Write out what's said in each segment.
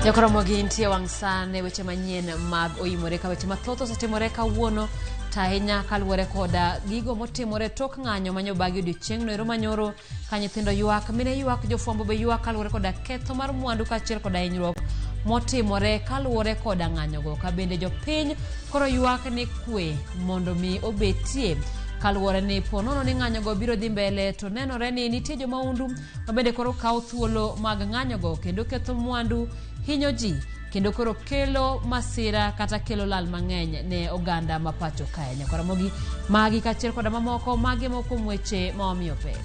Jokoromogi nitie wang' saa ne weche manyien mag oimore ka weche mathoth osetimore kawuono to ahinya kaluwore koda gigo motimore tok ng'anyo manyobagi odiochieng'no ero manyoro ka nyithindo ywak, mine ywak, jofwambo be ywak kaluwore koda ketho mar mwandu kaachiel koda hinyruok motimore kaluwore koda ng'anyogo. Ka bende jopiny koro ywak ni kwe mondo mi obetie kaluwore ni po nono ni ng'anyogo biro dhi mbele to nenore ni nitie jomaundu ma bende koro kawo thuolo mag ng'anyogo kendo ketho mwandu, hinyo ji kendo koro kelo masira kata kelo lal mang'eny ne oganda ma pacho kae. Nyakwaramogi magi kaachiel koda mamoko magi moko kuom weche ma wamiyo pek.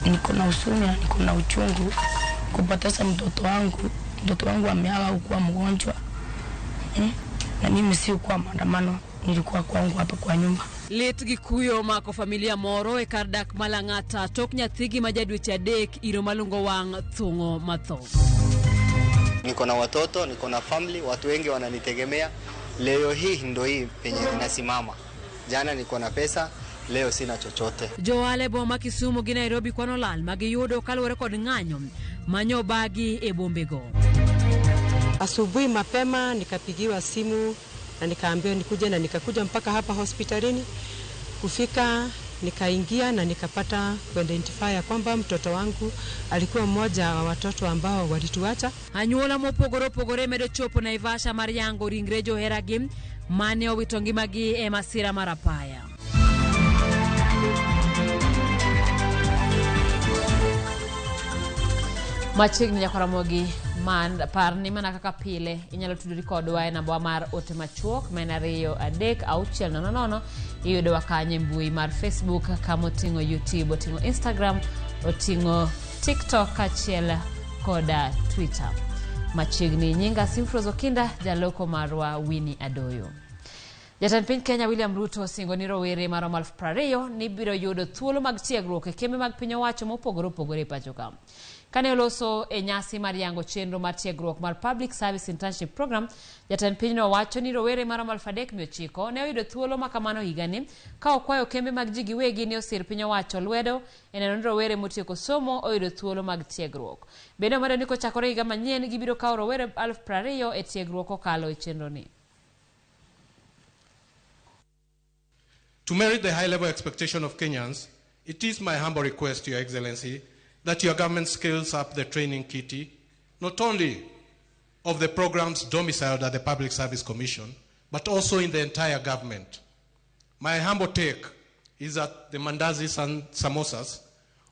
Niko na huzuni na niko na uchungu kupoteza mtoto wangu. Mtoto wangu ameaga kuwa mgonjwa Na mimi sikuwa maandamano, nilikuwa kwangu hapa kwa nyumba. Lit gi kuyo omako familia moro e kar dak ma Lang'ata tok nyathigi ma ja dweche adek iro malungo wang' thung'o matho. Niko na watoto, niko na family, watu wengi wananitegemea. Leo hii ndo hii penye ninasimama. Jana niko na pesa, leo sina chochote. Johala e boma ma Kisumu gi Nairobi kwano lal ma giyudo kaluwore kod ng'anyo manyobagi e bombego. Asubuhi mapema nikapigiwa simu na nikaambiwa nikuje, na nikakuja mpaka hapa hospitalini. Kufika nikaingia na nikapata kuidentify ya kwamba mtoto wangu alikuwa mmoja wa watoto ambao walituacha. Anyuola mopogore opogore medo chopo Naivasha mar yango ringre joheragi mane owito ngimagi e masira mar apaya. Machiegni nyakwaramogi man par ni mana kaka pile inyalo tudori kodwa e namba mar ote machuok ma en 2 3 6 0 0. Iyudowa kanyo e mbui mar Facebook kama oting'o YouTube, oting'o Instagram, oting'o TikTok kaachiel koda Twitter. Machiegni nyinga Simfros Okinda, jaloko marwa Winnie Adoyo. Jatend piny Kenya William Ruto osingo ni rowere maromo 20,000 ni biro yudo thuolo mag tiegruok e kembe mag piny owacho mopogore opogore e pacho ka. Kane oloso e nyasi mar yango chenro mar tiegruok mar Public Service Internship Program, jatend pinyno wacho ni rowere maromo 3,900 ne oyudo thuolo ma kamano higani ka okwayo kembe mag ji giwegi ni osir piny owacho lwedo e neno ni rowere motieko somo oyudo thuolo mag tiegruok. Bende omedo ni kochakore higa manyien gibiro kawo rowere 20,000 e tiegruok kokalo e chenroni. To merit the high-level expectation of Kenyans, it is my humble request, Your Excellency, that your government scales up the training kitty, not only of the programs domiciled at the Public Service Commission, but also in the entire government. My humble take is that the mandazis and samosas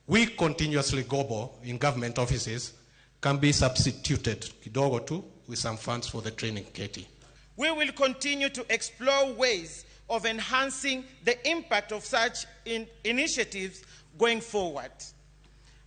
we continuously gobble in government offices can be substituted kidogo tu with some funds for the training kitty. We will continue to explore ways of enhancing the impact of such initiatives going forward.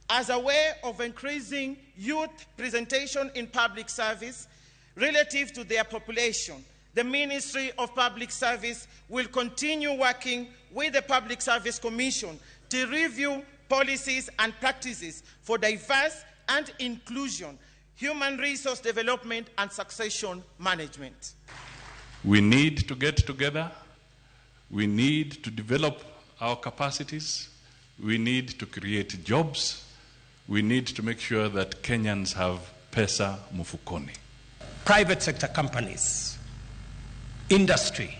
As a way of increasing youth presentation in public service relative to their population, the Ministry of Public Service will continue working with the Public Service Commission to review policies and practices for diverse and inclusion, human resource development and succession management. We need to get together. We need to develop our capacities. We need to create jobs. We need to make sure that Kenyans have pesa mfukoni. Private sector companies, industry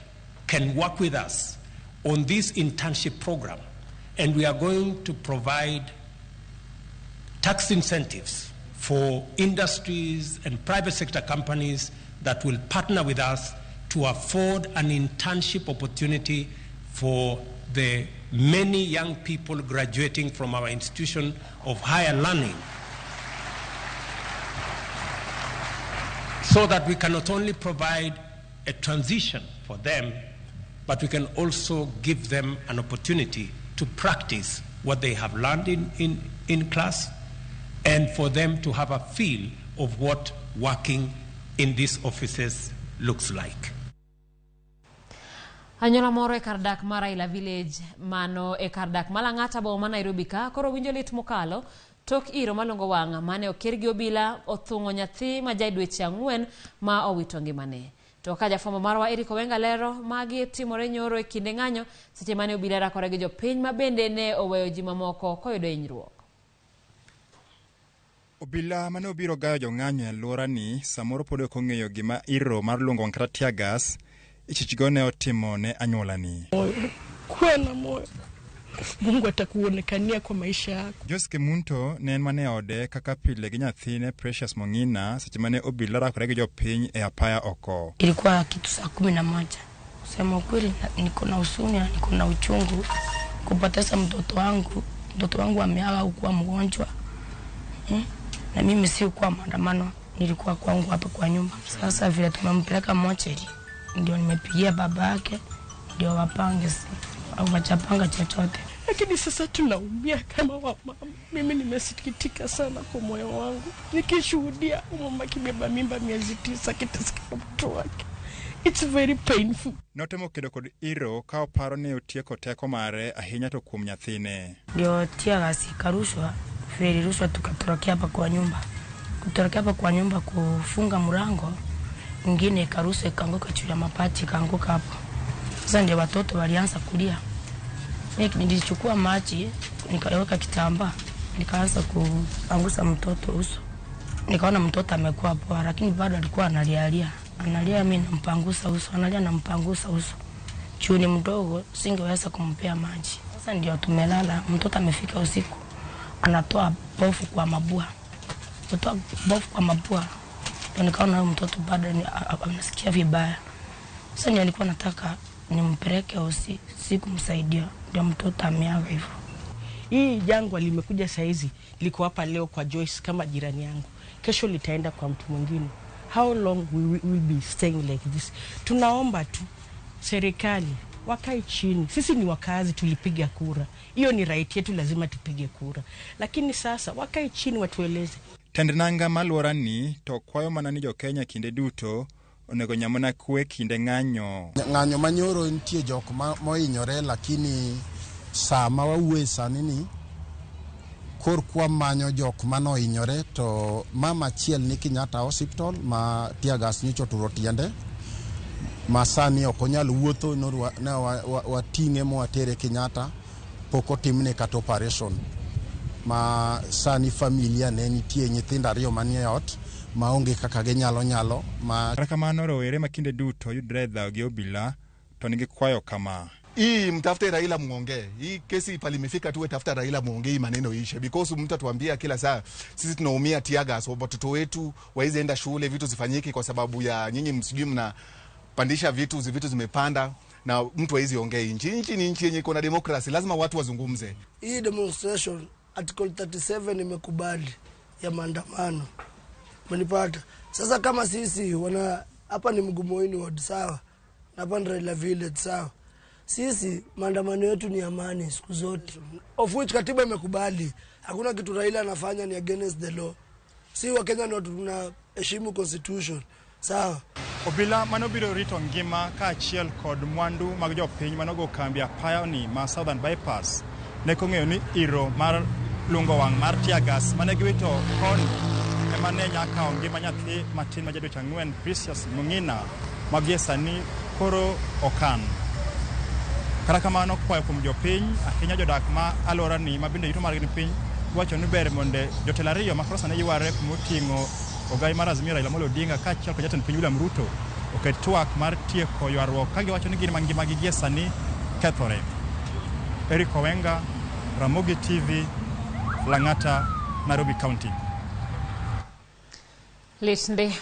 can work with us on this internship program, and we are going to provide tax incentives for industries and private sector companies that will partner with us to afford an internship opportunity for the many young people graduating from our institution of higher learning, so that we can not only provide a transition for them, but we can also give them an opportunity to practice what they have learned in class, and for them to have a feel of what working in these offices looks like. Anyuola moro e kar dak mar Raila Village mano e kar dak ma Lang'ata boma ma Nairobi ka koro winjo lit mokalo tok iro malongo wang' mane oker gi obila othung'o nyathi ma ja dweche 4 ma owito ngimane. To ka jafwambo marwa Eric Owenga lero, magi timore nyoro e kinde ng'anyo seche mane obila rakore gi jopiny ma bende ne oweyo ji mamoko koyudo hinyruok. Obila mane obiro gayo jong'anyo e alworani samoro pod ok ong'eyo gima iro mar luongo wang' kata tear gas ichichgo ne otimo ne anyuolani. Kuwa na moyo, Mungu atakuonekania kwa maisha yako. Joyce Kemunto ne en mana e ode kaka pile gi nyathine Precious Mong'ina seche mane obila rakore gi jopiny e apaya oko. Ilikuwa kitu saa 11. Kusema ukweli, niko na huzuni na niko na uchungu kupoteza mtoto wangu. Mtoto wangu ameaga kuwa mgonjwa Na mimi sikuwa maandamano, nilikuwa kwangu hapa kwa nyumba. Sasa vile tumempeleka mochari, ndio nimepigia baba yake ndio wapange au wachapanga chochote. Lakini sasa tunaumia kama wamama. Mimi nimesikitika sana kwa moyo wangu nikishuhudia mama akibeba mimba miezi 9 akiteseka na mtoto wake. It's very painful. Notemo kedo kod iro ka oparo ni otieko teko mare ahinya to kuom nyathine. Ndio tear gas ikarushwa, ilirushwa tukatorokea hapa kwa nyumba. Kutorokea hapa kwa nyumba kufunga mlango, ingine ikarushwa ikaanguka juu ya mabati ikaanguka hapo. Sasa ndio watoto walianza kulia. Mimi nilichukua maji nikaweka kitambaa nikaanza kupangusa mtoto uso. Nikaona mtoto amekuwa poa, lakini bado alikuwa analialia. Analia, mimi nampangusa uso, analia nampangusa uso. Juu ni mdogo, singeweza kumpea maji. Sasa ndio tumelala, mtoto amefika usiku, anatoa pofu kwa mabua. Kutoa pofu kwa mabua. Ndio nikaona huyu mtoto bado anasikia vibaya. Sasa ndio nilikuwa nataka nimpeleke hosi, sikumsaidia, ndio mtoto ameaga hivyo. Hii jangwa limekuja saizi, liko hapa leo kwa Joyce kama jirani yangu. Kesho litaenda kwa mtu mwingine. How long we will be staying like this? Tunaomba tu serikali wakae chini. Sisi ni wakazi, tulipiga kura. Hiyo ni right yetu, lazima tupige kura. Lakini sasa wakae chini watueleze. Tend nanga ma alworani to kwayo mana ni jo-Kenya kinde duto onego nyamana kwe kinde ng'anyo. Ng'anyo manyoro nitie jok mohinyore, lakini sa ma wawuoye sani ni kor kwa manyo jok manohinyore to mama achiel ni Kenyatta Hospital ma tear gas nyocha oturo tiende ma sani ok onyal wuotho, ne wating'e mwatere Kenyatta, pok otimne kata operation. Ma sani familia ne nitie nyithindo 2 manie ot maonge kaka ginyalo nyalo ma. Kata kamano rowere ma kinde duto yudre e dhawo gi obila to nigi kwayo kama: hii mtafute Raila muongee. Hii kesi palimefika tuwe tafuta Raila muongee, hii maneno ishe, because mtu atuambia kila saa sisi tunaumia tear gas, watoto wetu waweze enda shule, vitu zifanyike kwa sababu ya nyinyi, msijui mnapandisha vitu, vitu zimepanda na mtu hawezi ongea. Nchi ni nchi yenye iko na demokrasi, lazima watu wazungumze. Hii demonstration article 37 imekubali ya maandamano. Mnipata. Sasa kama sisi wana hapa ni Mgumoini ward sawa, na hapa ni Raila Village sawa. Sisi maandamano yetu ni amani siku zote, of which katiba imekubali. Hakuna kitu Raila anafanya ni against the law. Si wa Kenya ni watu tunaheshimu constitution sawa. Obila manobiro rito ngima kaachiel kod mwandu mag jopiny manogo kambi apaya ni ma Southern Bypass ne kong'eyo ni iro mar lungo wang' mar tear gas mane giwito koni ema ne nya kawo ngima nyathi matin ma ja dweche 4 Precious Mong'ina ma gie sani koro okan. Kata kamano kwayo kuom jopiny ahinya jodak ma alworani ma bende yuto margi ni piny wacho ni ber mondo jotelo 2 ma koro sani yware moting'o ogai mar Azimio Raila Amolo Odinga kaachiel kod jatend piny William Ruto oket twak mar tieko ywaruok ka giwacho ni gin mangimagi gie sani kethore. Eric Owenga, Ramogi TV, Lang'ata, Nairobi County. Lit ndi.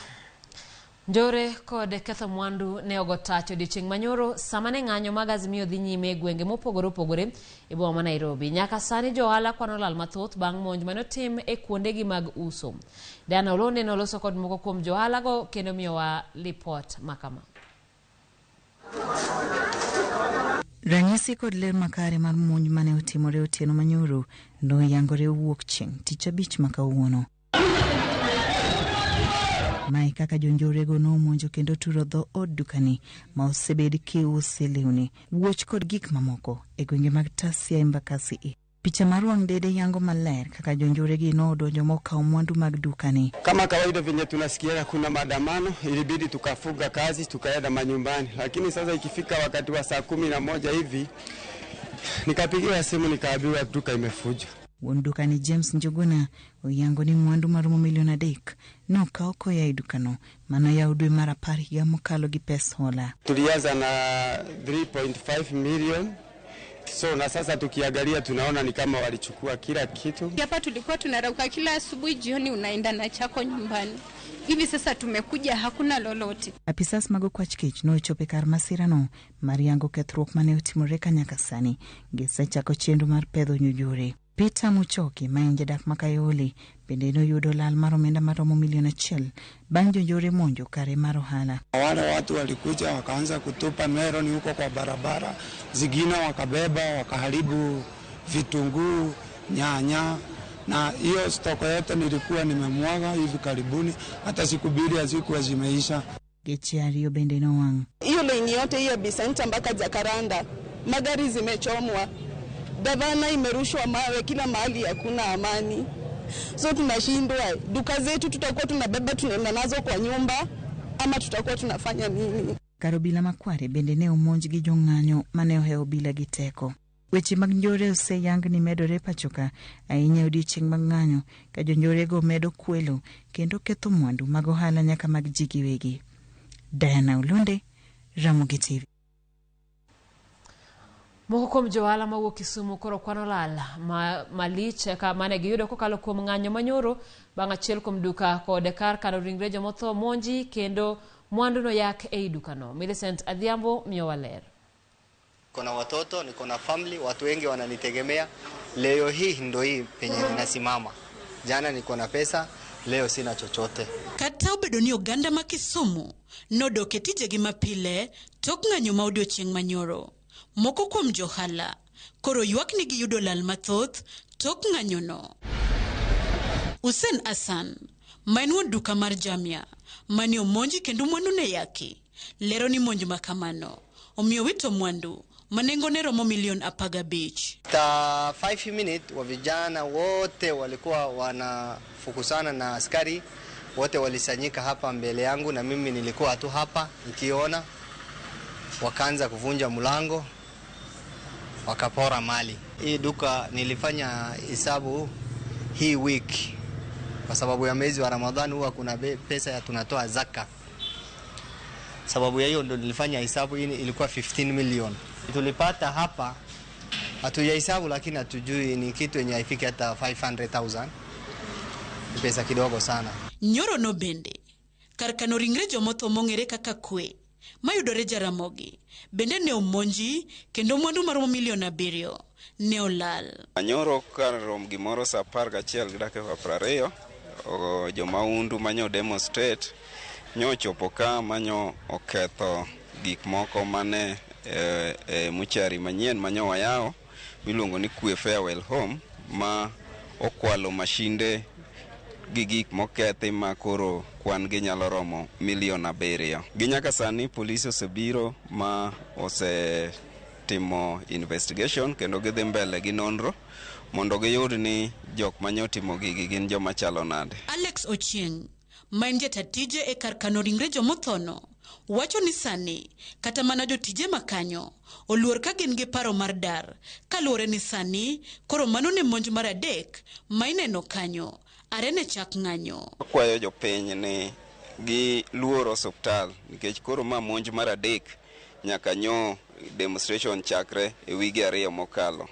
Njore kod ketho mwandu ne ogo tach odiochieng' manyoro sama ne ng'anyo mag Azimio dhi nyime e gwenge mopogore opogore e boma ma Nairobi. Nyaka sani jo ohala kwano lal mathoth bang' monj mane otim e kuondegi mag uso. Diana Olonde noloso kod moko kuom jo ohalago kendo miyowa lipot makama. Ranyisi kod ler makare mar monj mane otimore otieno manyoro noyangore wuok chieng' tich abich ma kawuono. Mae kaka jonjorego nomonjo kendo turo dho od dukani ma osebed kiuse lewni, wuoch kod gik mamoko e gwenge mag Tasia Embakasi. Picha mar wang' dede yango maler kaka jonjoregi nodonjo mokawo mwandu mag dukani. Kama kawaida venye tunasikia kuna maandamano, ilibidi tukafunga kazi tukaenda manyumbani, lakini sasa ikifika wakati wa saa 11 hivi nikapigiwa simu nikaambiwa duka imefujwa. Wuon dukani James Njuguna oyango ni mwandu maromo milion 3 nokaw koa e dukano manoyaw dwe mar 10 higa mokalo gi pes hola. Tulianza na 3.5 million. So na sasa tukiangalia tunaona ni kama walichukua kila kitu. Hapa tulikuwa tunarauka kila asubuhi, jioni unaenda na chako nyumbani. Hivi sasa tumekuja hakuna lolote. Apisas mag okwach kech nochopo e kar masirano mar yango kethruok mane otimore ka nyaka sani gisechako chenro mar pedho jonjore. Peter Muchoki ma en jadak ma Kayole bende noyudo lal mar omenda maromo milion 1 bang' jonjore monjo kare mar ohala. Wale watu walikuja wakaanza kutupa meloni huko kwa barabara, zingine wakabeba wakaharibu vitunguu, nyanya, na hiyo stoko yote nilikuwa nimemwaga hivi karibuni, hata siku 2 hazikuwa zimeisha. Geche 2 bende nowang'. Hiyo laini yote hiyo Bisenta mpaka Jacaranda, magari zimechomwa, gavana imerushwa mawe, kila mahali hakuna amani. So tunashindwa, duka zetu tutakuwa tunabeba tunaenda nazo kwa nyumba ama tutakuwa tunafanya nini? Kar obila makware bende ne omonj gi jong'anyo mane ohewo obila gi teko. Weche mag njore oseyang ni medore pachoka ahinya e odiechieng' mag ng'anyo ka jonjorego medo kwelo kendo ketho mwandu mag ohala nyaka mag ji giwegi. Diana Olunde, Ramogi TV. Moko kuom johala mawuok Kisumu koro kwano lal malich ka mane giyudo kokalo kuom ng'anyo manyoro bang' achiel kuom duka kod kar kano ringre jomotho monji kendo mwandu noyak ei dukano. Millicent Adhiambo miyowa ler. Niko na watoto, niko na family, watu wengi wananitegemea. Leo hii ndo hii penye ninasimama. Jana niko na pesa, leo sina chochote. Kata obedo ni oganda ma Kisumu nodok e tijegi mapile tok ng'anyo ma odiochieng' manyoro. Moko kuom johala koro ywak ni giyudo lal mathoth tok ng'anyono. Hussein Hassan ma en wuon duka mar Jamia mane omonji kendo mwandu ne yaki lero ni monj ma kamano omiyo wito mwandu ma nengone romo milion 15. Ta 5 minutes wa vijana wote walikuwa wanafukusana na askari, wote walisanyika hapa mbele yangu na mimi nilikuwa tu hapa nikiona. Wakaanza kuvunja mlango, wakapora mali. Hii duka nilifanya hesabu hii wiki kwa sababu ya mwezi wa Ramadhani huwa kuna pesa ya tunatoa zaka. Sababu ya hiyo ndo nilifanya hesabu, hii ilikuwa 15 million. Tulipata hapa, hatujahesabu lakini hatujui ni kitu yenye haifiki hata 500,000. Ni pesa kidogo sana. Nyoro no bende kar kano ringre jomotho mong'ere kaka kwe mayudore Jaramogi bende ne omonji kendo mwandu maromo milion 7 ne olal. Nyoro kar rom gimoro saa 11:20 jomaundu manyo demonstrate nyochopo ka manyo oketho gik moko mane muchari manyien manyo wayawo miluongo ni Kwe Farewell Home ma okwalo mashinde gi gik mokethi ma koro kwan gi nyalo romo milion 7. Gi nyaka sani polisi osebiro ma osetimo investigation kendo gidhi mbele gi nonro mondo giyud ni jok manyotimo gigi gin joma chalo nade. Alex Ochieng ma en jata tije e kar kano ringre jomothono wacho ni sani kata mana jotije makanyo oluor ka gin gi paro mar dar kaluwore ni sani koro mano ne monj mar 3 ma ineno kanyo arene chak ng'anyo. Akwayo jopiny ni giluor osuptal nikech koro ma monj mar 3 nyaka nyo demonstration chakre e wige 2 mokalo.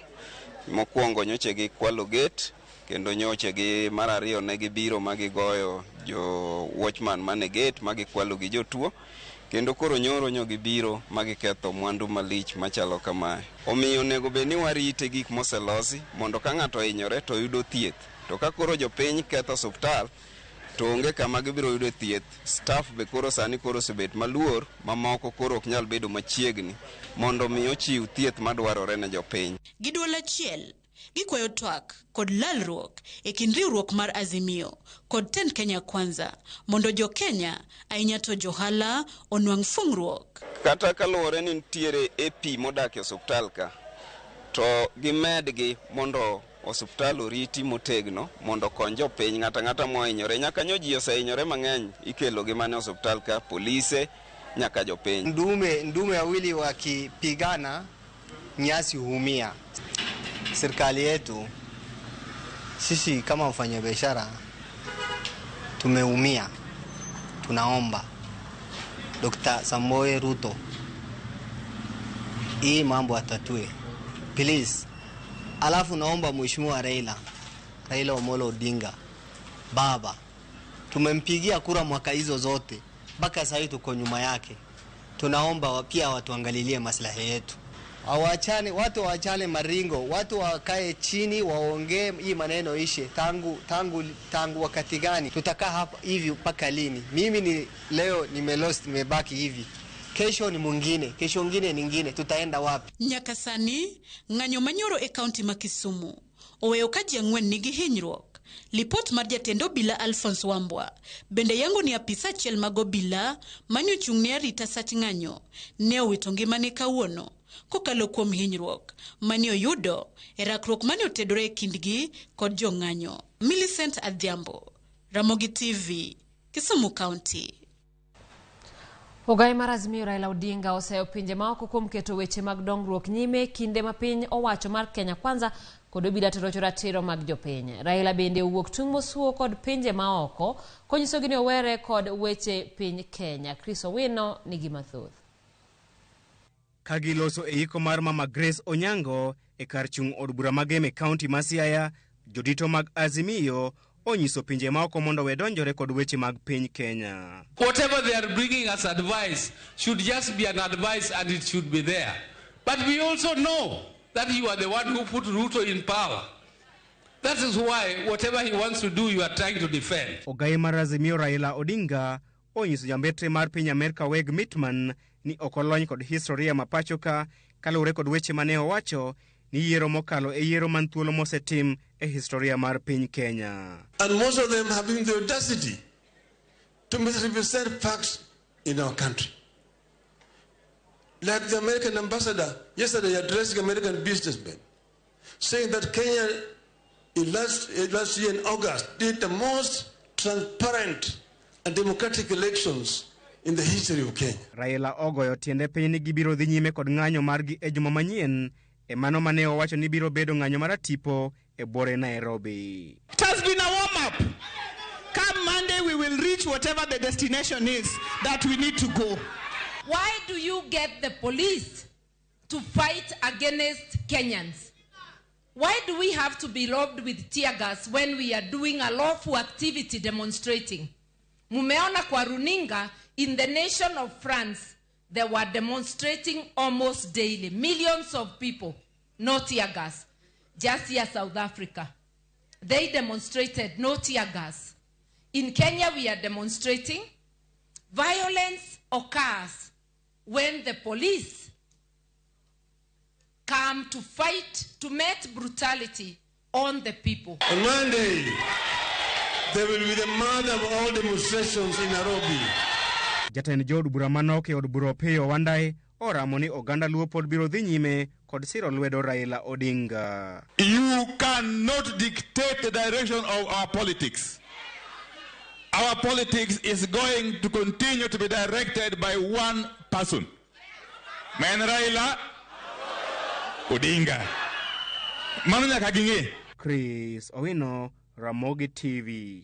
Mokwongo nyoche gi kwalo gate kendo nyoche gi mar 2 ne gibiro ma gigoyo jo watchman mane gate ma gikwalo gi jotuo kendo koro nyoro nyo gibiro ma giketho mwandu malich machalo kamae. Omiyo onego bed ni warite gik moselosi mondo ka ng'ato ohinyore to yudo thieth. To ka koro jopiny ketho osuptal to onge kama gibiro yudo thieth. Staff be koro sani koro osebet maluor mamoko koro ok nyal bedo machiegni mondo mi ochiw thieth madwarore ne jopiny. Gi duol achiel gikwayo twak kod lalruok e kind riwruok mar Azimio kod tend Kenya Kwanza mondo jo Kenya ahinya to johala onwang' fungruok. Kata kaluwore ni nitiere AP modak e osuptal ka to gimedgi mondo osuptal oriti motegno mondo okony jopiny. Ng'ato ang'ata mohinyore nyaka nyo ji osehinyore mang'eny ikelo gi mane osuptal ka polise nyaka jopiny. Ndume wawili wakipigana nyasi huumia. Serikali yetu Sisi kama wafanyabiashara tumeumia, tunaomba Dr. Samoei Ruto hii mambo atatue please. Alafu naomba Mheshimiwa Raila Omolo Odinga baba, tumempigia kura mwaka hizo zote mpaka sasa hivi tuko nyuma yake. Tunaomba pia watuangalilie maslahi yetu. Awachane, watu waachane maringo, watu wakae chini waongee hii maneno ishe. Tangu wakati gani tutakaa hapa hivi mpaka lini? Mimi ni leo nimelost, nimebaki hivi. Kesho ni mwingine, kesho nyingine nyingine, tutaenda wapi? Nyaka sani, ng'anyo manyoro e kaunti ma Kisumu oweyo ka ji ang'wen nigi hinyruok. Lipot mar jatend obila Alphonse Wambwa bende yango ni apisa achiel mag obila mane ochung' ne arita sach ng'anyo ne owito ngimane kawuono kokalo kuom hinyruok mane oyudo e rakruok mane otedore e kindgi kod jong'anyo. Millicent Adhiambo, Ramogi TV, Kisumu County. Ogai mar Azimio Raila Odinga oseyo pinje maoko kuom keto weche mag dongruok nyime kinde ma piny owacho mar Kenya Kwanza kod obila to rocho ratiro mag jopiny. Raila bende owuok tung' mosuo kod pinje maoko konyisogi ni owere kod weche piny Kenya. Chris Owino nigi mathoth. Kagiloso e iko mar Mama Grace Onyango e kar chung' od bura ma Gem e kaunti ma Siaya, jodito mag Azimio onyiso pinje maoko mondo we donjore kod weche mag piny Kenya. Whatever they are bringing as advice should just be an advice and it should be there. But we also know that you are the one who put Ruto in power. That is why whatever he wants to do, you are trying to defend. Ogai mar Azimio Raila Odinga onyiso jambetre mar piny Amerka Weg Mitman ni ok olony kod historia ma pacho ka kaluwore kod weche mane owacho ni yiero mokalo e yiero man thuolo mosetim e historia mar piny Kenya. And most of them having the audacity to misrepresent facts in our country. Like the American ambassador yesterday addressing American businessmen, saying that Kenya in last year in August did the most transparent and democratic elections in the history of Kenya. Raila ogoyo tiende piny ni gibiro dhi nyime kod ng'anyo margi e juma manyien e mano mane owacho ni biro bedo ng'anyo maratipo e bore Nairobi. It has been a warm-up. Come Monday, we will reach whatever the destination is that we need to go. Why do you get the police to fight against Kenyans? Why do we have to be robbed with tear gas when we are doing a lawful activity demonstrating? Mumeona kwa runinga, in the nation of France, they were demonstrating almost daily. Millions of people, no tear gas. Just here, South Africa, they demonstrated no tear gas. In Kenya, we are demonstrating. Violence occurs when the police come to fight, to met brutality on the people. On Monday, there will be the mother of all demonstrations in Nairobi. Jatend jood bura manok e od bura Opiyo Wandayi oramo ni oganda Luo pod biro dhi nyime kod siro lwedo Raila Odinga. You cannot dictate the direction of our politics. Our politics is going to continue to be directed by one person. Men Raila Odinga. Mano nyaka ging'e. Chris Owino, Ramogi TV.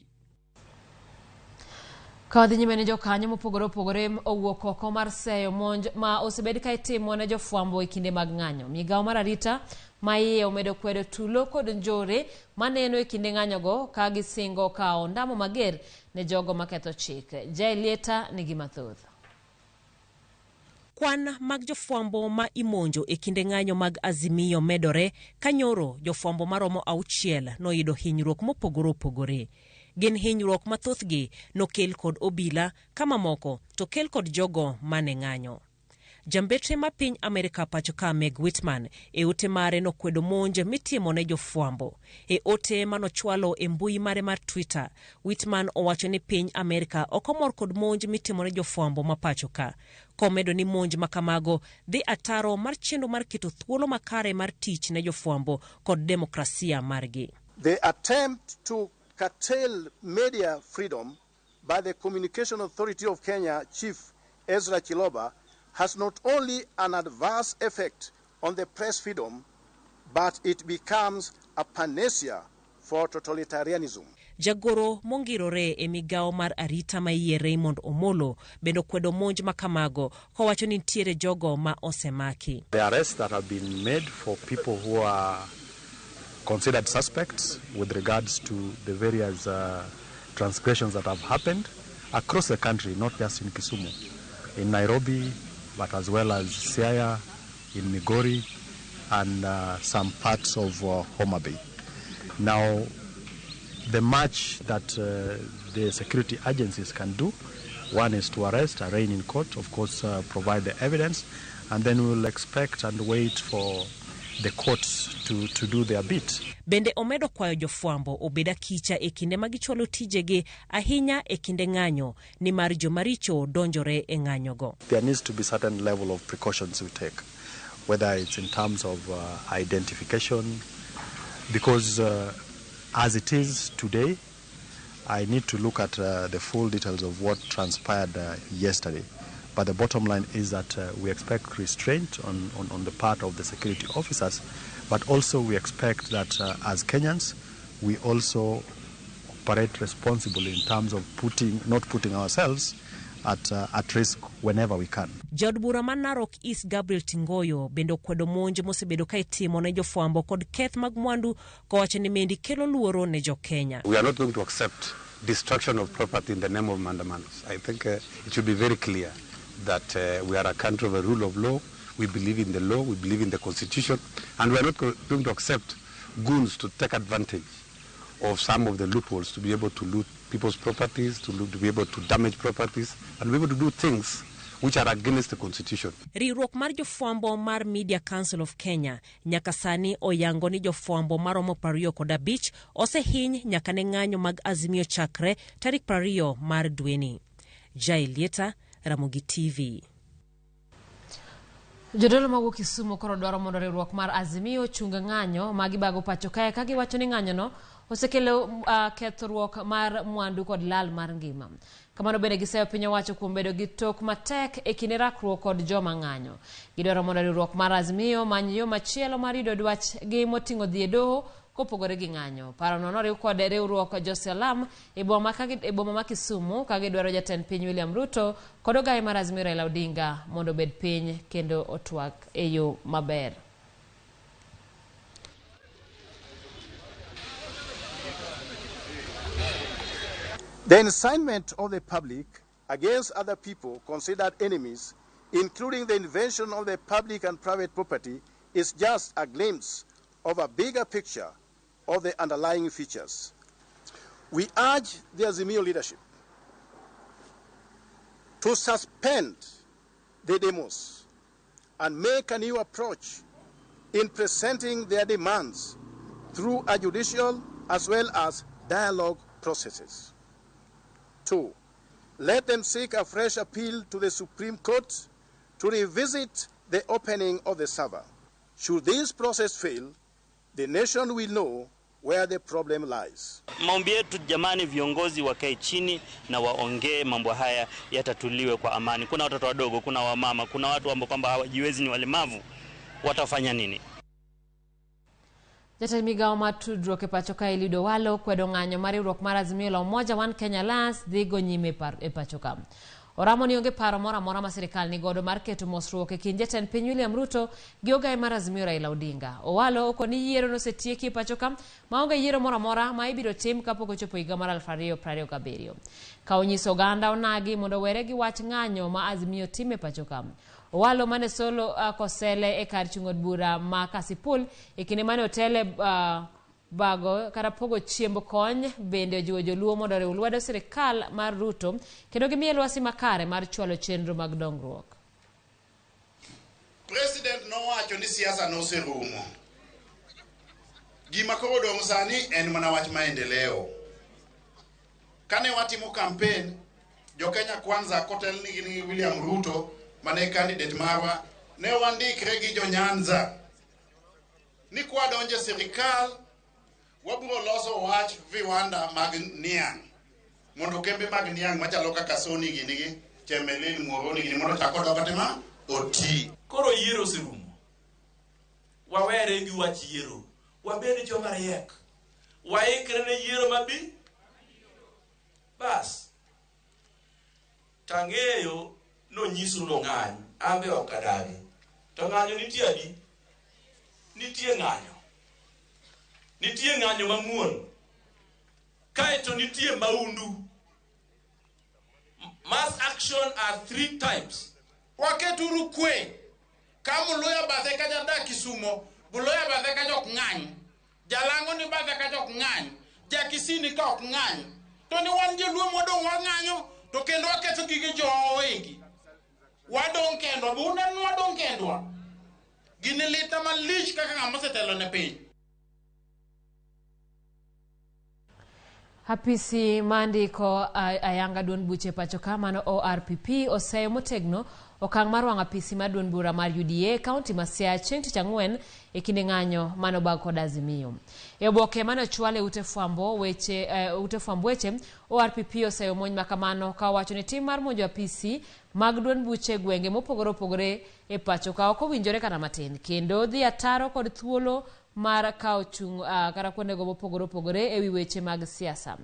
Ka wadhi nyime ni jokanyo mopogore opogore owuok oko mar seyo monj ma osebed ka itimo ne jofwambo e kinde mag ng'anyo. Migawo mar arita ma iye omedo kwedo tulo kod njore maneno e kinde ng'anyogo ka gisingo kawo ondamo mager ne jogo maketho chik. Jay Lieta nigi mathoth. Kwan mag jofwambo ma imonjo e kinde ng'anyo mag Azimio medore ka nyoro jofwambo maromo 6 noyudo hinyruok mopogore opogore. Gin hinyruok mathothgi nokel kod obila ka mamoko to kel kod jogo mane ng'anyo. Jambetre ma piny Amerika pacho ka Meg Whitman e ote mare nokwedo monj mitimo ne jofwambo. E ote manochwalo e mbui mare mar Twitter, Whitman owacho ni piny Amerika ok omor kod monj mitimo ne jofwambo ma pacho ka. Komedo ni monj makamago dhi ataro mar chenro mar keto thuolo makare mar tich ne jofwambo kod demokrasia margi. The attempt to curtail media freedom by the Communication Authority of Kenya Chief Ezra Chiloba has not only an adverse effect on the press freedom, but it becomes a panacea for totalitarianism. Jagoro mongirore e migawo mar arita ma iye Raymond Omolo bende okwedo monj ma kamago kowacho ni nitiere jogo ma osemaki. The arrests that have been made for people who are considered suspects with regards to the various transgressions that have happened across the country, not just in Kisumu, in Nairobi, but as well as Siaya, in Migori, and some parts of Homa Bay. Now, the much that the security agencies can do, one is to arrest, arraign in court, of course, provide the evidence, and then we will expect and wait for the courts to do their bit. Bende omedo kwayo jofwambo obed akicha e kinde ma gichwalo tijegi ahinya e kinde ng'anyo nimar jomaricho donjore e ng'anyogo. There needs to be certain level of precautions we take, whether it's in terms of identification, because as it is today, I need to look at the full details of what transpired yesterday. But the bottom line is that we expect restraint on the part of the security officers, but also we expect that as Kenyans, we also operate responsibly in terms of not putting ourselves at risk whenever we can. Jaod bura ma Narok East Gabriel Tingoyo bende okwedo monj mosebedo ka itimo ne jofwambo kod keth mag mwandu kowacho ni mendi kelo luoro ne jokenya. We are not going to accept destruction of property in the name of mandamanos. I think it should be very clear that we are a country of a rule of law. We believe in the law, we believe in the constitution, and we are not going to accept goons to take advantage of some of the loopholes to be able to loot people's properties, to be able to damage properties, and be able to do things which are against the constitution. Riwruok mar jofwambo mar Media Council of Kenya nyaka sani oyango ni jofwambo maromo 25 osehiny nyaka ne ng'anyo mag Azimio chakre tarik 20 mar dweni. Jai Lieta, Ramogi TV. Jodolo mawuok Kisumu koro dwaro mondo riwruok mar Azimio ochung ng'anyo ma gibago pacho kae ka giwacho ni ng'anyono osekelo kethruok mar mwandu kod lal mar ngima. Kamano bende giseyo piny owacho kuom bedo gi tok matek e kinde rakruok kod joma ng'anyo. Gidwaro mondo riwruok mar Azimio many yo machielo mar yudo dwachgi moting'o dhi e doho kopogore gi ng'anyo. Parono noriw kod riwruok Josalam e boma ma Kisumu ka gidwaro jatend piny William Ruto kod ogaye mar Azimio Raila Odinga mondo obed piny kendo otwak e yo maber. The incitement of the public against other people considered enemies, including the invasion of the public and private property, is just a glimpse of a bigger picture of the underlying features. We urge the Azimio leadership to suspend the demos and make a new approach in presenting their demands through a judicial as well as dialogue processes. 2, let them seek a fresh appeal to the Supreme Court to revisit the opening of the server. Should this process fail, the nation will know where the problem lies. Maombi yetu jamani, viongozi wakae chini na waongee mambo haya yatatuliwe kwa amani. Kuna watoto wadogo, kuna wamama, kuna watu ambao kwamba hawajiwezi, ni walemavu, watafanya nini? Jatend migao mar tudruok e pacho ka Eliud Owalo kwedo ng'anyo mar riwruok mar Azimio la Umoja One Kenya Alliance dhi go nyime e pacho ka. Oramo ni onge paro moro amora ma sirikal ni godo mar keto mosruok e kind jatend piny William Ruto gi ogaye mar Azimio Raila Odinga. Owalo okoni yiero nosetieki e pacho ka maonge yiero moro amora ma ibiro tim kapok ochopo higa mar 2027. Ka onyiso oganda onagi mondo owere gi wach ng'anyo ma Azimio timo e pacho ka. Owalo mane solo kosele e kar chung' od bura ma Kasipul e kinde mane otele bago kata pogo chiemb kony bende ojiwo joluo mondo oriw lwedo sirikal mar Ruto kendo gimiye lwasi makare mar chwalo chenro mag dongruok. President nowacho ni siasa noserumo. Gima koro odong' sani en mana wach maendeleo. Kane watimo campaign, jo Kenya Kwanza kotelnigi ni William Ruto mane candidate marwa, ne wandikre gi jo Nyanza ni kwadonje sirikal wabiro loso wach viwanda mag niang' mondo kembe mag niang' machalo kaka Sony gini gi Chemelil Muhoroni gini mondo chak odok atima oti. Koro yiero oserumo. Wawere gi wach yiero. Wabed joma riek. Waikre ne yiero mabi? Bas. Tang'eyo nonyisu nong'any, ambe ok adagi. To ng'anyo nitie adi? Nitie ng'anyo. Nitie ng'anyo mang'uon. Kaeto nitie maundu. Mass action are three types. Waketuru kwe. Ka Muluya bathe ka jadak Kisumo, Buluya bathe ka jok ng'any. Jalang'o ni bathe ka jok ng'any. Jakisini ka ok ng'any. To ni wan joluo mwadong' wang'anyo to kendo waketho gige jowa wawegi. Wadong' kendwa, be uneno wadong' kendwa. Gini lita malich kaka ng'ama osetelo ne piny. Apisi mandiko ayanga duond buche pacho ka mano ORPP oseyo motegno okang' mar wang'o apisi mar duond bura mar UDA kaunti ma Siaya chieng' tich ang'wen e kinde ng'anyo mane obag kod Azimio. E oboke mane ochwal e ute fwambo weche, ute fwamb weche, ORPP oseyo monj makamano ka owacho ni tim mar monjo apisi mag duond buche e gwenge mopogore opogore e pacho ka ok owinjore kata matin kendo dhi ataro kod thuolo mar kawo chung' kata kuondego mopogore opogore e wi weche mag siasa.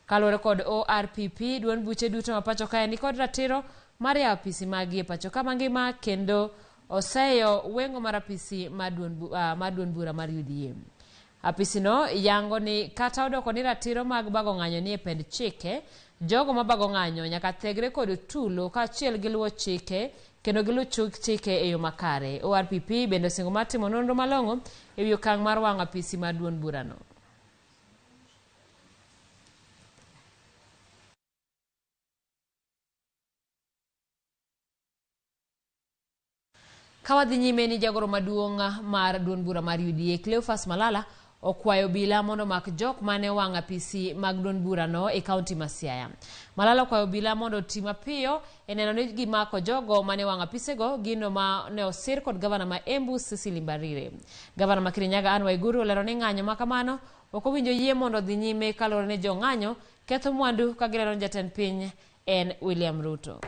Kaluwore kod ORPP, duond buche duto ma pacho kae nikod ratiro mar yawo apisi maggi e pacho ka mangima kendo oseyo weng'o mar apisi mar duond bura mar UDA. Apisino yango ni kata odoko ni ratiro mag bago ng'anyo nie pend chike, jogo mabago ng'anyo nyaka thegre kod tulo kaachiel gi luwo chike kendo giluw chike e yo makare. ORPP bende osingo mar timo nonro malong'o e wi okang' mar wang'o apisi mar duond burano. Ka wadhi nyime ni jagoro maduong' mar duond bura mar UDA Cleophas Malala okwayo obila mondo omak jok mane owang'o apisi mag duond burano e kaunti ma Siaya. Malala okwayo obila mondo oti mapiyo e neno ni gimako jogo mane owang'o apisego, gino ma ne osir kod gavana ma Embu Cecily Mbarire. Gavana ma Kirinyaga Anne Waiguru olero ni ng'anyo ma kamano ok owinjo yie mondo odhi nyime kaluwore ni jong'anyo ketho mwandu ka gilero ni jatend piny en William Ruto.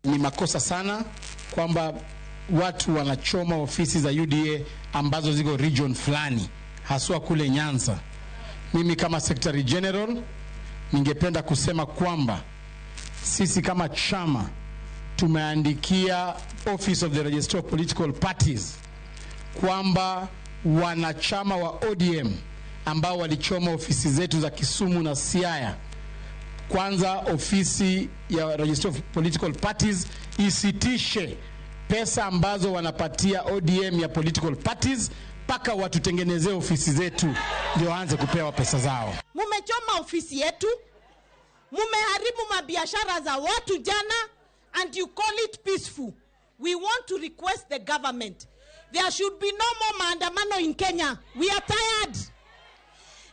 Ni makosa sana kwamba watu wanachoma ofisi za UDA ambazo ziko region fulani, haswa kule Nyanza. Mimi kama Secretary General ningependa kusema kwamba sisi kama chama tumeandikia Office of the Registrar of Political Parties kwamba wanachama wa ODM ambao walichoma ofisi zetu za Kisumu na Siaya, kwanza ofisi ya Registrar of Political Parties isitishe pesa ambazo wanapatia ODM ya political parties mpaka watutengenezee ofisi zetu ndio waanze kupewa pesa zao. Mumechoma ofisi yetu, mumeharibu mabiashara za watu jana, and you call it peaceful. We want to request the government. There should be no more maandamano in Kenya. We are tired.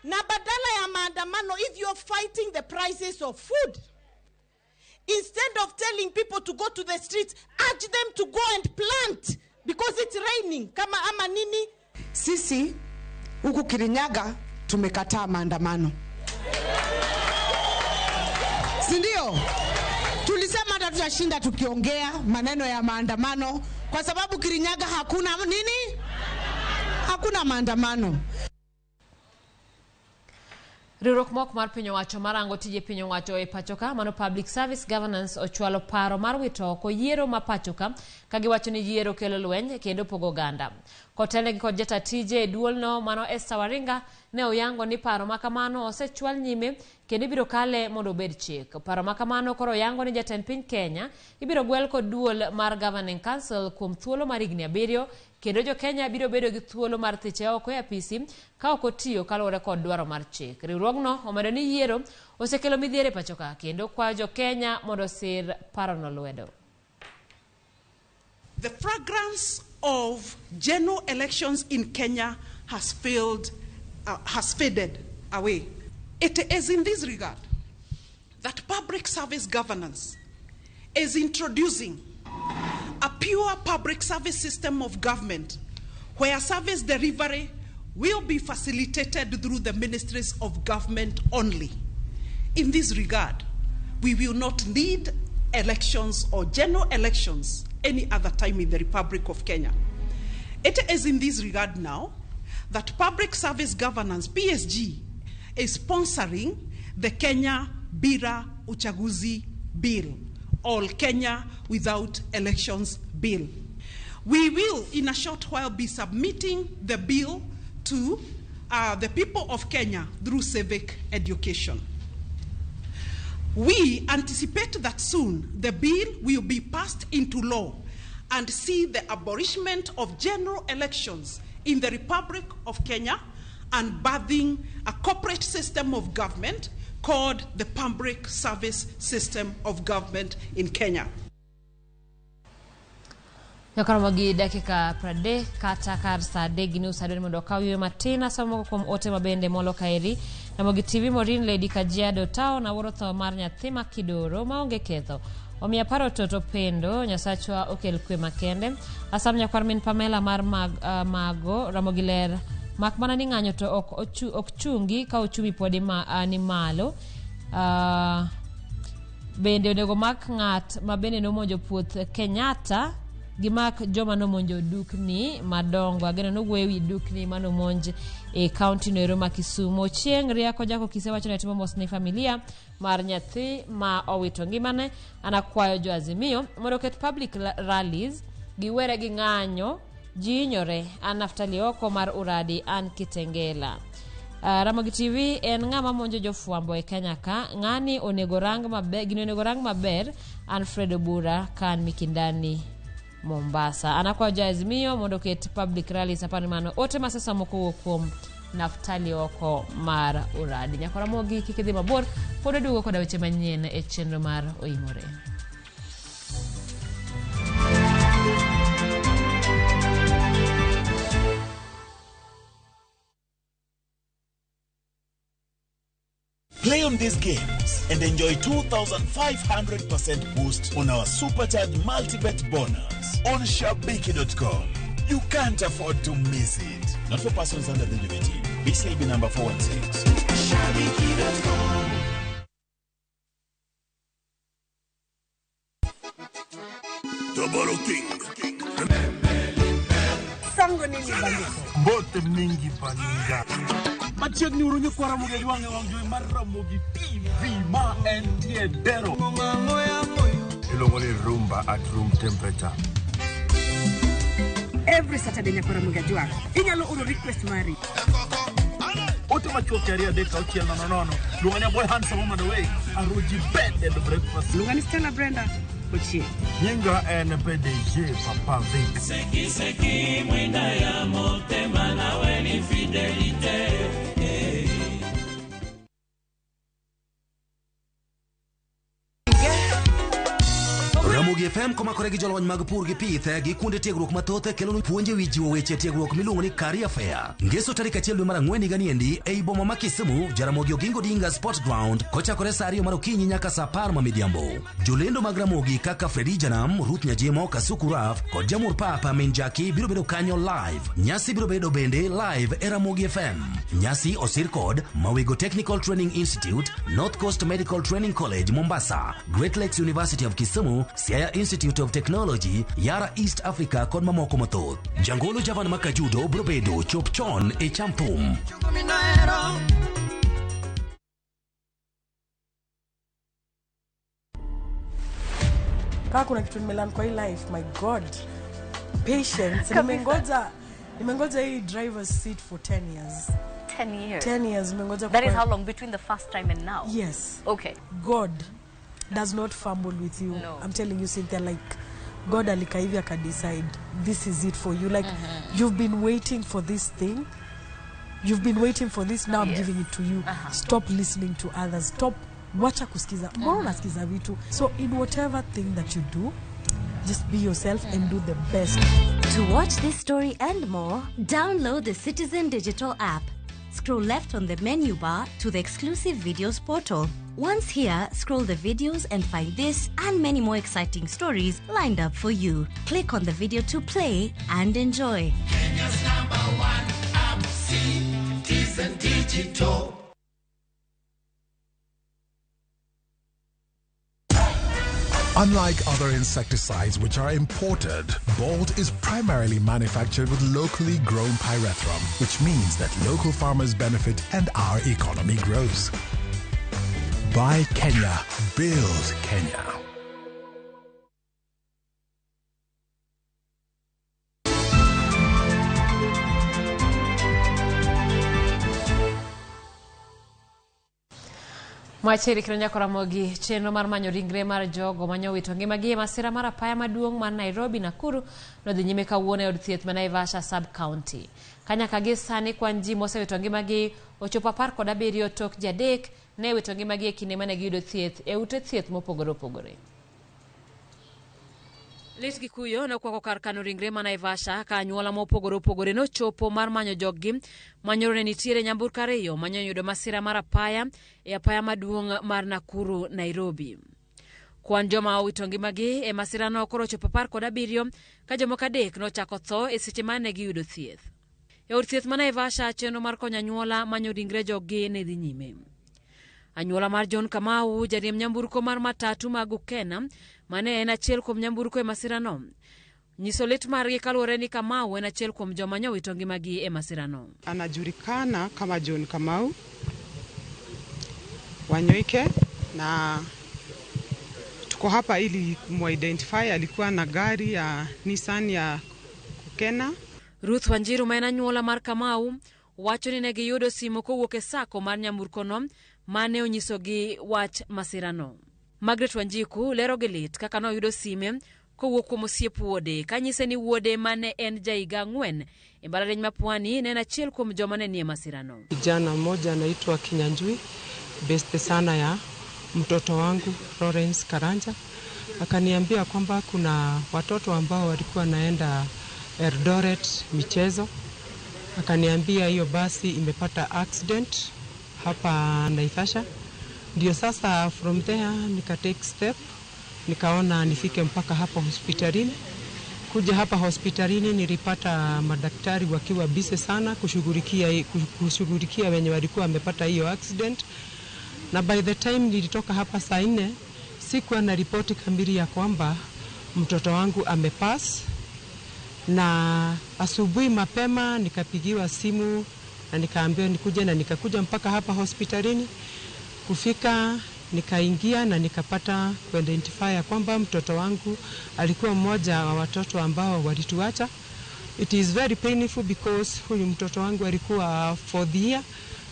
Na badala ya maandamano, if you're fighting the prices of food, instead of telling people to go to the streets, urge them to go and plant because it's raining. Kama ama nini? Sisi huku Kirinyaga tumekataa maandamano. Si ndio? Tulisema hata tutashinda tukiongea maneno ya maandamano kwa sababu Kirinyaga hakuna nini? Hakuna maandamano. Riwruok mok mar piny owacho marango tije piny owacho e pacho ka mano Public Service Governance ochwalo paro mar wito oko yiero ma pacho ka ka giwacho ni yiero kelo lweny kendo pogo oganda. Kotelnegi kod jata tije e duolno mano Esther Waringa ne oyango ni paro ma kamano osechwal nyime kendo ibiro kale mondo obed chik. Paro ma kamano koro oyango ni jatend piny Kenya ibiro gwel kod duol mar Governing Council kuom thuolo mar higni 7 kendo jo Kenya biro bedo gi thuolo mar thiche oko e apisi ka ok otiyo kaluwore kod dwaro mar chik. Riwruogno omedo ni yiero osekelo midhiero e pacho ka kendo kwayo jo Kenya mondo osir parono lwedo. The fragrance of general elections in Kenya has faded away. It is in this regard that public service governance is introducing a pure public service system of government where service delivery will be facilitated through the ministries of government only. In this regard, we will not need elections or general elections any other time in the Republic of Kenya. It is in this regard now that Public Service Governance, PSG, is sponsoring the Kenya Bila Uchaguzi Bill, or Kenya Without Elections Bill. We will, in a short while, be submitting the bill to the people of Kenya through civic education. We anticipate that soon the bill will be passed into law and see the abolishment of general elections in the Republic of Kenya and birthing a corporate system of government called the Public Service System of Government in Kenya. Nyakoromo gi dakika 30 kata kar saa 3:30 adwaro mondo okaw yweyo matin asomo moko kuom ote mabende molo kaeri. Ramogi TV Morin Lady Kajiado Town awuoro tho mar nyathi ma Kidoro maonge ketho. Omiya paro toto pendo Nyasachwa okel kwe makende. Asam nyakwar min Pamela mar Mago Ramogi ler mak mana ni ng'anyo to ok chungi ka uchumi pod ni malo. Bende onego mak ng'at ma bende nomonjo puoth Kenyatta gimak joma nomonjo dukni madongo. Ageno nowuoyo ewi dukni manomonj e kaunti no ero ma Kisumu. Chieng' Riako Jako Kise wacho ni timo mos ne familia mar nyathi ma owito ngimane. Anakwayo jo Azimio mondo oket public rallies giwere gi ng'anyo ji hinyore. An Naftali Oko mar Uradi an Kitengela. Ramogi TV en ng'ama monjo jofwambo e Kenya ka. Ng'ani onego rang maber, gini onego rang maber. Alfred Obura kan Mikindani Mombasa. Anakwayo jo Azimio mondo oket public rallies. Apani mano ote masesa moko wuok kuom Naftali Oko mar Uradi. Nyako Ramogi kik idhi mabor, pod oduogo koda weche manyien e chenro mar Oimore. Play on these games and enjoy 2,500% boost on our Supercharged Multibet bonus on Shabiki.com. You can't afford to miss it. Not for persons under the age of 18. BCLB number 416. Shabiki.com. Toboro King. Sango nini bandiko? Mbote mingi baninga. Machiegni uru nyikwa Ramogi Ajwang' e wang' jowi mar Ramogi TV ma entie Dero. Iluongo ni rumba at room temperature. Every Saturday nyakwa Ramogi Ajwang' inyalo oro request mari. Ote machuok 2 3 6 0 0. Luonga ni boy handsome woman away. Aruji bed and breakfast. Luonga ni Stella Brenda Ochieng. Nyinga en PDG Papa Vic. Seki seki mwinda ya motema nawe ni fidelite. Ramogi FM komakore gi jolony mag pur gi pith gi kuonde tiegruok mathoth kelo puonje wi jiwo weche tiegruok miluongo ni Career Fair. Ngeso tarik 1 dwe mar 4 higa niendi ei boma ma Kisumu, Jaramogi Oginga Odinga Sports Ground kochakore saa 2 mar okinyi nyaka saa 10 ma midhiambo. Jolendo mag Ramogi kaka Fredi Janam, Ruth Nyajemo, Kasuku Raf kod Jamur Papa Min Jaki biro bedo kanyo live. Nyasi biro bedo bende live e Ramogi FM. Nyasi osir kod Mawigo Technical Training Institute, North Coast Medical Training College Mombasa, Great Lakes University of Kisumu, Siaya Institute of Technology, Yara East Africa kod mamoko mathoth. Jangolo Javan Makajudo biro bedo chop chon e cham thum. Kama kuna kitu nimelearn kwa hii life, my God, patience. Nimengoja hii driver's seat for 10 years. 10 years? 10 years nimengoja. That is how long between the first time and now? Yes. Okay. God does not fumble with you. No. I'm telling you, Cynthia, like God alikaa hivi akadecide this is it for you. Like you've been waiting for this thing. You've been waiting for this. Now I'm giving it to you. Stop listening to others. Stop wacha kusikiza. Mbona unasikiza vitu? So in whatever thing that you do, just be yourself and do the best. To watch this story and more, download the Citizen Digital app. Scroll left on the menu bar to the exclusive videos portal. Once here, scroll the videos and find this and many more exciting stories lined up for you. Click on the video to play and enjoy. Kenya's #1 app, Citizen. Digital. Unlike other insecticides which are imported, Bolt is primarily manufactured with locally grown pyrethrum, which means that local farmers benefit and our economy grows. Buy Kenya, build Kenya. Mwacheri kendo nyako Ramogi, chenro mar manyo ringre mar jogo manyowito ngimagi e masira mar apaya maduong' mar Nairobi Nakuru nodhi nyime kawuono e od thieth ma Naivasha sub-county. Kanyaka gi sani kwan ji mosewito ngimagi ochopo 17 tok ji 3 ne wito ngimagi e kinde mane giyudo thieth e ute thieth mopogore opogore. Lit gi kuyo nokwako kar kano ringre ma Naivasha ka anyuola mopogore opogore nochopo mar manyo joggi manyoro ne nitiere nyamburko 2 manyoyudo masira mar apaya e apaya maduong' mar Nakuru Nairobi. Kwan joma owito ngimagi e masirano koro ochopo 17 ka jomoko 3 nochako tho e seche mane giyudo thieth. E od thieth ma Naivasha chenro mar konyo anyuola manyo ringre joggi ne dhi nyime. Anyuola mar John Kamau, jariemb nyamburko mar matatu mag Ukena, mane en achiel kuom nyamburko e masirano, nyiso lit margi kaluwore ni Kamau en achiel kuom joma nyowito ngimagi e masirano. Anajulikana kama John Kamau Wanyoike, na tuko hapa ili kumuidentify. Alikuwa na gari ya Nissan ya Ukena. Ruth Wanjiru ma en anyuola mar Kamau wacho ni ne giyudo simu kowuok e sako mar nyamburkono mane onyisogi wach masirano. Margaret Wanjiku lero gi lit kaka noyudo sime kowuok kuom osiep wuode kanyise ni wuode mane en jahiga 4 e mbalariany ma Pwani ne en achiel kuom joma ne nie masirano. Kijana mmoja anaitwa Kinyanjui, beste sana ya mtoto wangu Lawrence Karanja, akaniambia kwamba kuna watoto ambao walikuwa naenda Eldoret michezo. Akaniambia hiyo basi imepata accident hapa Naivasha. Ndio sasa from there nika take step, nikaona nifike mpaka hapa hospitalini. Kuja hapa hospitalini nilipata madaktari wakiwa busy sana kushughulikia wenye walikuwa wamepata hiyo accident. Na by the time nilitoka hapa saa 4, sikuwa na ripoti kamili ya kwamba mtoto wangu amepass. Na asubuhi mapema nikapigiwa simu na nikaambiwa nikuje, na nikakuja mpaka hapa hospitalini. Kufika nikaingia na nikapata kuidentify kwamba mtoto wangu alikuwa mmoja wa watoto ambao walituacha. It is very painful because huyu mtoto wangu alikuwa fourth year,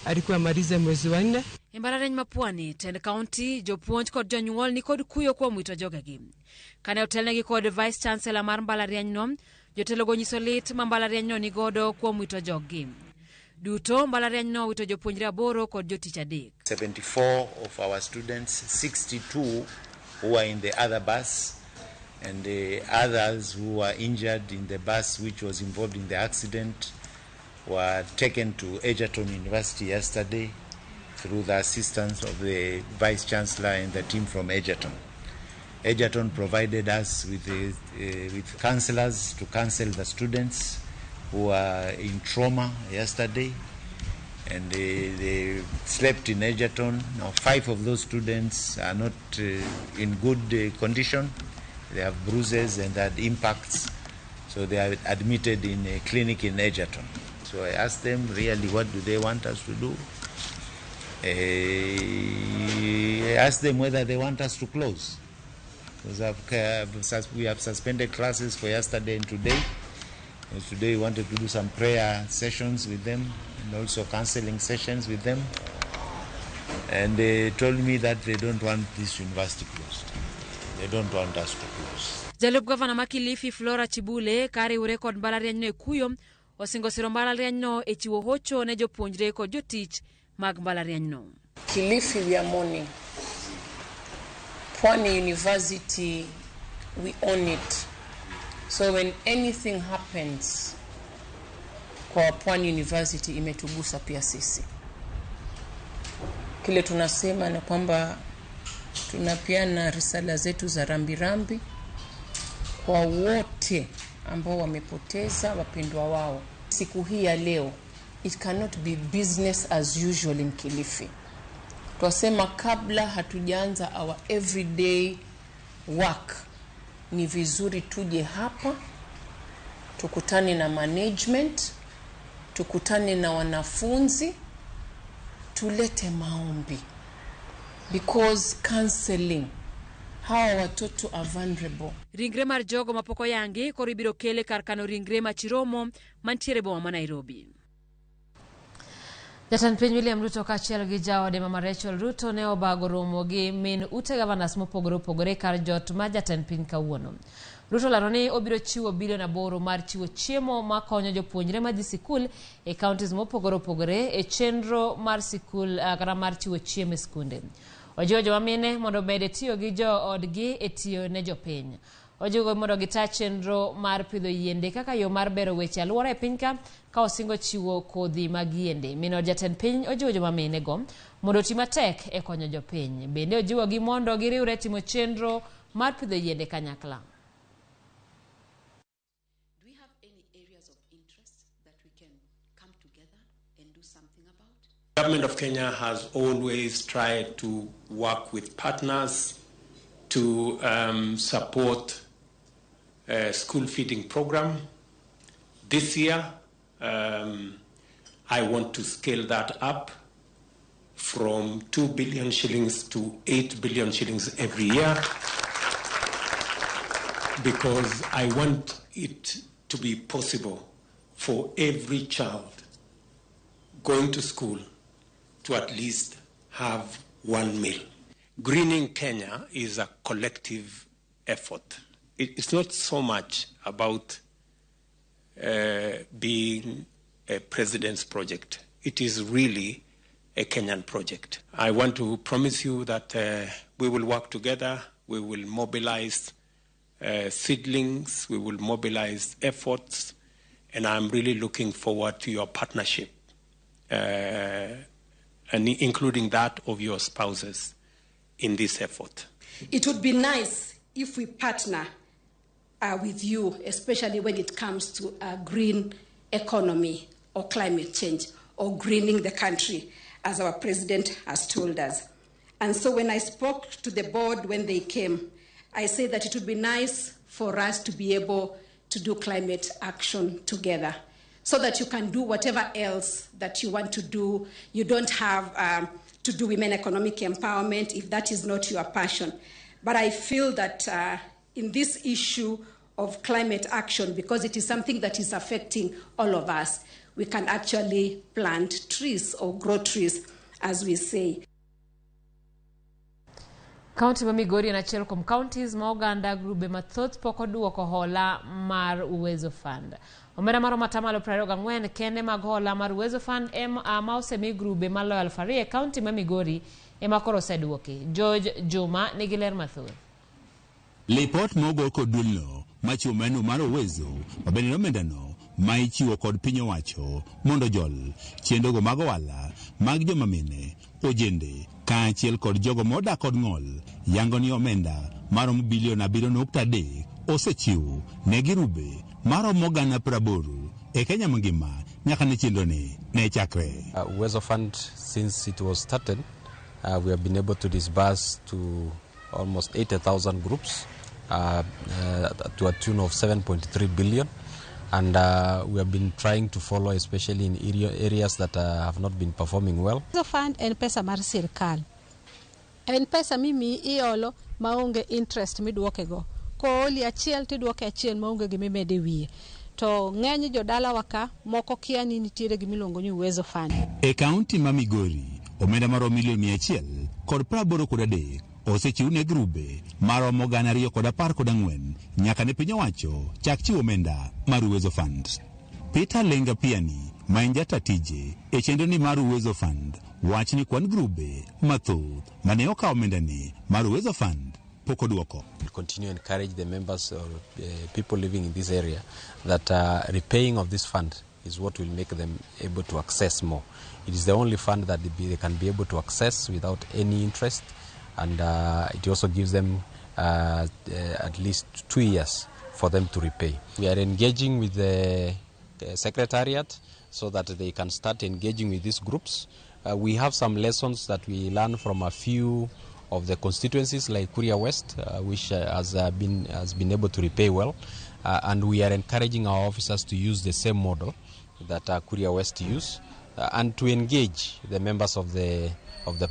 alikuwa malize mwezi wa 4. E mbalariany ma Pwani, tend county, jopuonj kod jonyuol ni kod kuyo kuom wito jogegi. Kane otelnegi kod Vice Chancellor mar mbalarianyno, jotelogo nyiso lit ma mbalarianyno nigodo kuom wito joggi. Duto mbalarianyno wito jopuonjre 8 kod jotich 3. 74 of our students, 62 who are in the other bus, and the others who were injured in the bus which was involved in the accident were taken to Egerton University yesterday through the assistance of the Vice Chancellor and the team from Egerton. Egerton provided us with counselors to counsel the students who were in trauma yesterday, and they slept in Egerton. Now 5 of those students are not in good condition. They have bruises and had impacts, so they are admitted in a clinic in Egerton. So I asked them really what do they want us to do. I asked them whether they want us to close, because we have suspended classes for yesterday and today. And today we wanted to do some prayer sessions with them and also counseling sessions with them. And they told me that they don't want this university closed. They don't want us to close. Jalup gavana ma Kilifi Flora Chibule kariwre kod mbalarianyno e kuyo osingo siro mbalarianyno e chiwo hocho ne jopuonjre kod jotich mag mbalarianyno. Kilifi, we are mourning. Pwani University, we own it. So when anything happens kwa Pwani University imetugusa pia sisi. Kile tunasema ni kwamba tunapiana risala zetu za rambirambi kwa wote ambao wamepoteza wapendwa wao. Siku hii ya leo It cannot be business as usual in Kilifi. Twasema kabla hatujaanza our everyday work, ni vizuri tuje hapa tukutane na management, tukutane na wanafunzi, tulete maombi, because counseling hawa watoto are vulnerable. Ringre mar jogo mapok oyangi koro ibiro kele kar kano ringre ma Chiromo mantiere boma ma Nairobi. Jatend piny William Ruto kaachiel gi jaode Mama Rachel Ruto ne obago romo gi min ute gavanas mopogore opogore kar jot ma jatend piny kawuono. Ruto olando ni obiro chiwo bilion 8 mar chiwo chiemo makonyo jopuonjre madhi sikul e counties mopogore opogore e chenro mar sikul kata mar chiwo chiemo e skunde. Ojiwo joma mine mondo omed tiyo gi joodgi e tiyo ne jopiny. Ojiwo mondo gita chenro mar pidho yiende kaka yo mar bero weche alwora e piny ka osingo chiwo kodhi mag yiende. Min od jatend piny ojiwo joma mine go mondo oti matek e konyo jopiny. Bende ojiwogi mondo giriwre timo chenro mar pidho yiende kanyakla. Do we have any areas of interest that we can come together and do something about? The government of Kenya has always tried to work with partners to support a school feeding program. This year, I want to scale that up from 2 billion shillings to 8 billion shillings every year, because I want it to be possible for every child going to school to at least have one meal. Greening Kenya is a collective effort. It's not so much about being a president's project. It is really a Kenyan project. I want to promise you that we will work together, we will mobilize seedlings, we will mobilize efforts, and I'm really looking forward to your partnership, and including that of your spouses in this effort. It would be nice if we partner with you, especially when it comes to a green economy or climate change or greening the country, as our president has told us. And so when I spoke to the board when they came, I said that it would be nice for us to be able to do climate action together, so that you can do whatever else that you want to do. You don't have to do women economic empowerment if that is not your passion. But I feel that in this issue of climate action, because it is something that is affecting all of us, we can actually plant trees or grow trees, as we say. Kaunti ma Migori en achiel kuom counties ma oganda grube mathoth pok oduoko hola mar Uwezo Fund. Omenda maromo atamalo 24 kende mag hola mar Uwezo Fund ma osemi grube maloyo 2000 e kaunti ma Migori ema koro oseduoki. George Juma nigi ler mathoth. Lipot mogol kod duolno machiwo meno mar Uwezo mabende omendano ma ichiwo kod piny owacho mondo jol chenrogo mag ohala mag joma mine, ojende kaachiel kod jogo modak kod ng'ol yango ni omenda maromo bilion 7.3 osechiw ne girube maromo 80,000 e Kenya mangima nyaka ne chenroni ne chakre. Uwezo Fund, since it was started, we have been able to disburse to almost 80,000 groups to a tune of 7.3 billion. And we have been trying to follow, especially in areas that have not been performing well. Uwezo Fund en pesa mar sirkal. En pesa mimi iolo maonge interest miduokego. Kooli achiel tiduoke achiel maonge gimimede wiye. To ng'eny jodalawa ka moko kia ni nitiere gimiluongo ni Uwezo Fund. E kaunti ma Migori, omenda maromo milion 183 osechiw ne grube maromo 214 nyaka ne piny owacho chak chiwo omenda mar Uwezo Fund. Peter Lenga Piani ma en jata tije e chenro ni mar Uwezo Fund wach ni kwan grube mathoth mane okawo omendani mar Uwezo Fund pok oduoko. We'll continue to encourage the members or people living in this area that repaying of this fund is what will make them able to access more. It is the only fund that they can be able to access without any interest, and it also gives them at least 2 years for them to repay. We are engaging with the secretariat so that they can start engaging with these groups. We have some lessons that we learn from a few of the constituencies like Kuria West, which has been able to repay well, and we are encouraging our officers to use the same model that Kuria West use, and to engage the members of the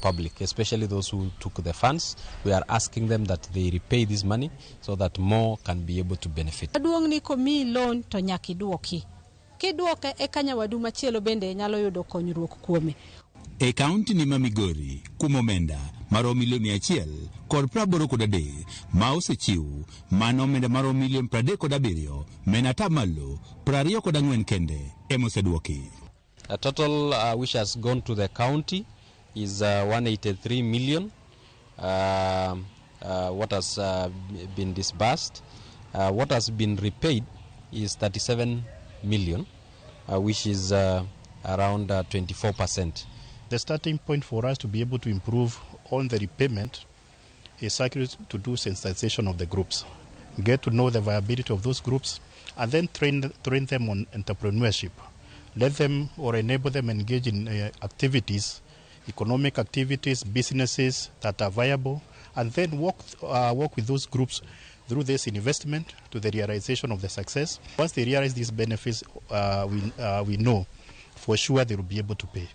public, especially those who took the funds. We are asking them that they repay this money so that more can be able to benefit. Maduong' ni komiyi loan to nyaka iduoki. Kiduoke eka nyawadu machielo bende nyalo yudo konyruok kuome. E kaunti ni ma Migori kuom omenda maromo milion 183 ma osechiw, mano omenda maromo milion 37 ma en 24% kende ema oseduoki. A total which has gone to the county is 183 million. What has been disbursed, what has been repaid is 37 million, which is around 24%. The starting point for us to be able to improve on the repayment is actually to do sensitization of the groups, get to know the viability of those groups, and then train them on entrepreneurship. Let them or enable them engage in activities, economic activities, businesses that are viable, and then work with those groups through this investment to the realization of the success. Once they realize these benefits, we know for sure they will be able to pay.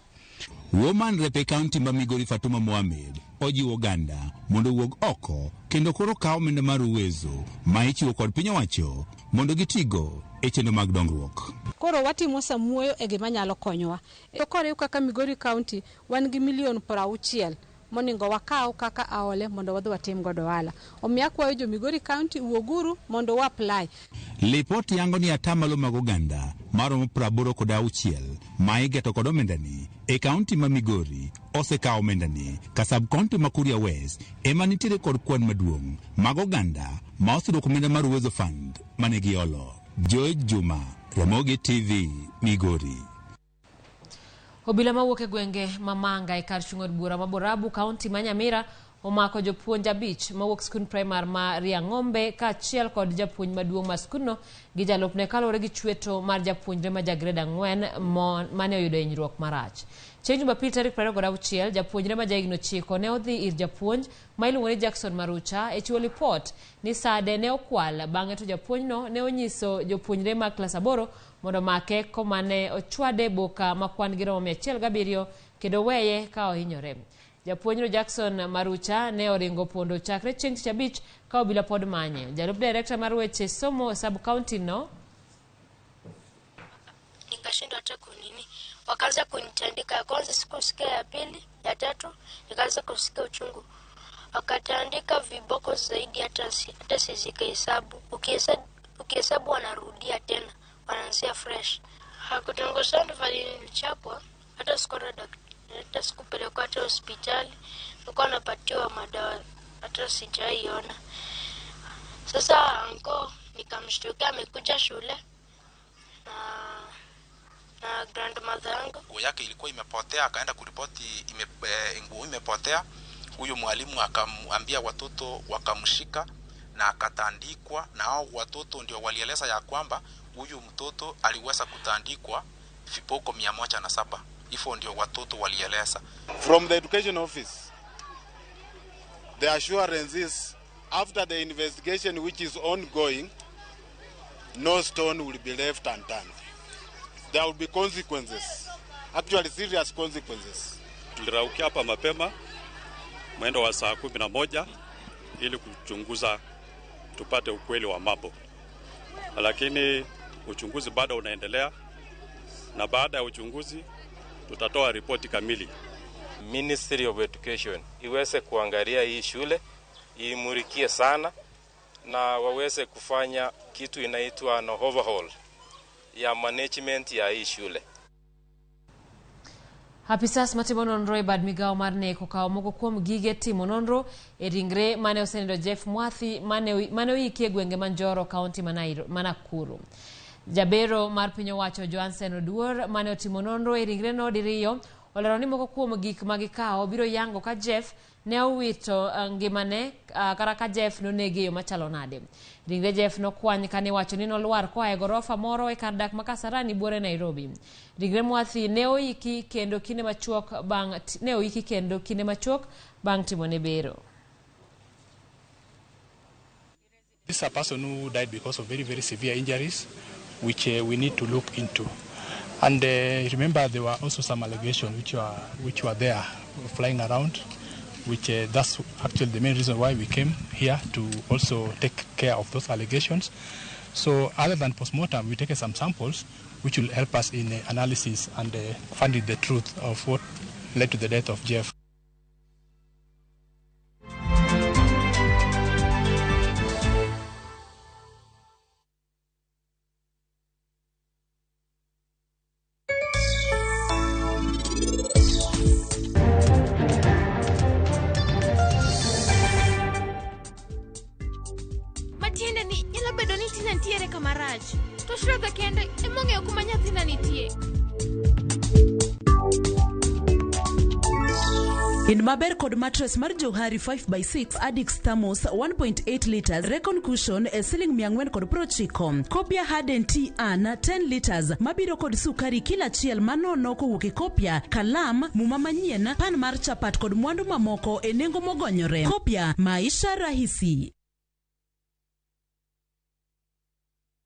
Woman Rep e kaunti ma Migori Fatuma Mohamed ojiwo oganda mondo owuog oko kendo koro kaw omenda mar Uwezo ma ichiwo kod piny owacho mondo gitigo e chenro mag dongruok. Koro watimo samuoyo e gima nyalo konyowa. To koriw kaka Migori County wan gi milion 60 monego wakaw kaka aole mondo wadhi watim godo ohala. Omiyo akwayo jo Migori County wuoguru mondo wa apply. Lipot yango ni atamalo mag oganda maromo 86 ma igeto kod omendani e kaunti ma Migori osekawo omendani ka sub kaunti ma Kuria West ema nitiere kod kwan maduong' mag oganda ma oseduoko omenda mar Uwezo Fund mane giolo. George Juma, Ramogi TV, Migori. Obila mawuok e gwenge ma Manga e kar chung' od bura ma Borabu, kaunti ma Nyamira omako jopuonj 5 mawuok skund primar ma Riang'ombe kaachiel kod japuonj maduong' mar skundno gi jalupne kaluwore gi chweto mar japuonjre ma ja grade 4 mane oyudo hinyruok marach. Chieng' Jumapil tarik 26, japuonjre ma jahigni 9 ne odhi ir japuonj ma iluongo ni Jackson Marucha e chiwo lipot ni sade ne okwal, bang'e to japuonjno ne onyiso jopuonjre mag klas 8 mondo omake koma ne ochwade boka ma kwan gi romo 107 kendo weye ka ohinyore. Japuonjno Jackson Marucha ne oringo pondo chakre chieng' tich abich ka obila pod manye. Jalup direkta mar weche somo e sub county no Nikashindwa hata kunini, wakaanza kunitandika. Ya kwanza sikusikia, ya pili, ya tatu nikaanza kusikia uchungu, wakatandika viboko zaidi, hata sizikahesabu. Ukihesabu wanarudia tena, wanaanzia fresh. Hakutongosana vile nilichapwa, hata sikuona hata sikupelekwa hata hospitali, nilikuwa napatiwa madawa, hata sijaiona. Sasa anko nikamshtukia amekuja shule na grandmother yangu. Nguo yake ilikuwa imepotea, akaenda kuripoti nguo imepotea. Huyo mwalimu akamwambia watoto wakamshika na akatandikwa, na hao watoto ndio walieleza ya kwamba huyu mtoto aliweza kutandikwa viboko 107. Hivyo ndio watoto walieleza. From the education office, the assurance is after the investigation which is ongoing, no stone will be left unturned. There will be consequences, actually serious consequences. Tuliraukia hapa mapema mwendo wa saa 11 ili kuchunguza tupate ukweli wa mambo, lakini uchunguzi bado unaendelea, na baada ya uchunguzi tutatoa ripoti kamili. Ministry of Education iweze kuangalia hii shule, imulikie sana na waweze kufanya kitu inaitwa an overhaul ya management ya hii shule. Apisas matimo nonro e bad migawo mar nek okawo moko kuom gige timo nonro e ringre mane osenindo Jeff Mwathi mane oiki e gwenge ma Njoro, kaunti ma Nakuru. Jabero mar piny owacho Johansen Oduor mane otimo nonro e ringreno diriyo olero ni moko kuom gik ma gikawo biro yango ka Jeff ne owito ngimane kata ka Jeff nonegi e yo machalo nade. Ringre Jeff nokwany kane iwacho ni nolwar koa e gorofa moro e kar dak ma Kasarani buore Nairobi. Ringre Mwathi ne oiki kendo kinde machuok bang' ne oiki kendo kinde machuok bang' timone bero. This is a person who died because of very, very severe injuries, which we need to look into. And remember, there were also some allegations which were there flying around, which that's actually the main reason why we came here, to also take care of those allegations. So other than postmortem, we take some samples which will help us in analysis and finding the truth of what led to the death of Jeff. Matiende ni nyalo bedo ni Tina nitiere kama rach. To Shradha kende ema ong'eyo kuma nyathina nitie. In maber kod mattress mar Johari 5x6 Addix Thermos 1.8 liters Recon Cushion e siling 490. Kopia Harden Tea An 10 liters mabiro kod sukari kila achiel manono kowuok e Kopia, kalam, muma manyien, pan mar chapat kod mwandu mamoko e nengo mogonyore. Kopia, maisha rahisi.